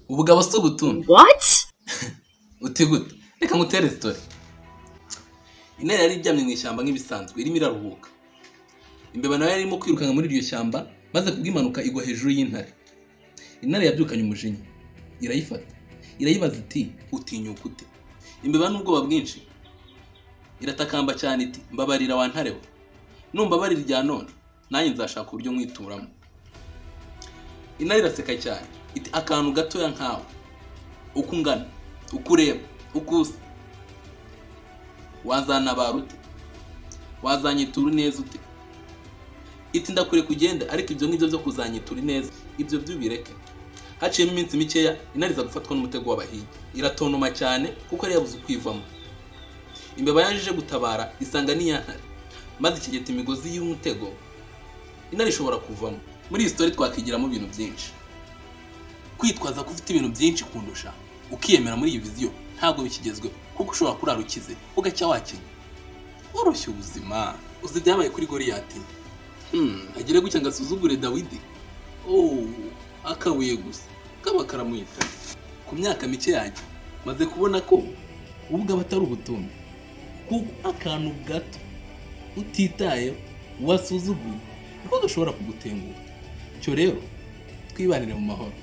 Ubugabo si ubutumbi. What? Uti gute? Reka ngutere story. Intare yari iryamye mu ishyamba nk'ibisanzwe, irimo iraruhuka. Imbeba nayo yari irimo kwirukanka muri iryo shyamba, maze kubw'impanuka igwa hejuru y'intare. Intare yabyukanye umujinya, irayifata, irayibaza iti: "Utinyuka ute?" Imbeba n'ubwoba bwinshi iratakamba cyane iti: "Mbabarira wa ntare we, numbabarira irya none, nanjye nzashaka uburyo nkwituramo." Intare iraseka cyane iti: "Akantu gatoya nkawe, uko ungana, uko ureba, uko usa, wazantabara ute? Wazanyitura neza ute?" Iti: "Ndakure kugenda, ariko ibyo ngibyo byo kuzanyitura neza, ibyo by'ubireke." Haciyemo iminsi mikeya, intare iza gufatwa n'umutego w'abahigi, iratontoma cyane kuko yari yabuze ukwivamo. Imbeba yaje ije gutabara, isanga ni ya ntare, maze ikegeta imigozi y'umutego, intare ishobora kuvamo. Muri iyi story twakigiramo ibintu byinshi. Kwitwaza ko ufite ibintu byinshi kundusha, ukiyemera muri iyi vision, ntabwo bikigezweho, kuko ushobora kurara ukize, ugacya wakenya. Woroshya ubuzima. Uzi ibyabaye kuri Goriyati? Agire gutya ngo asuzugure Dawidi, oh, akabuye gusa kaba karamuhita. Ku myaka mike yanjye, maze kubona ko ubugabo atari ubutumbi, kuko akantu gato utitayeho, wasuzuguye, niko gashobora kugutenguha. Cyo rero twibanire mu mahoro.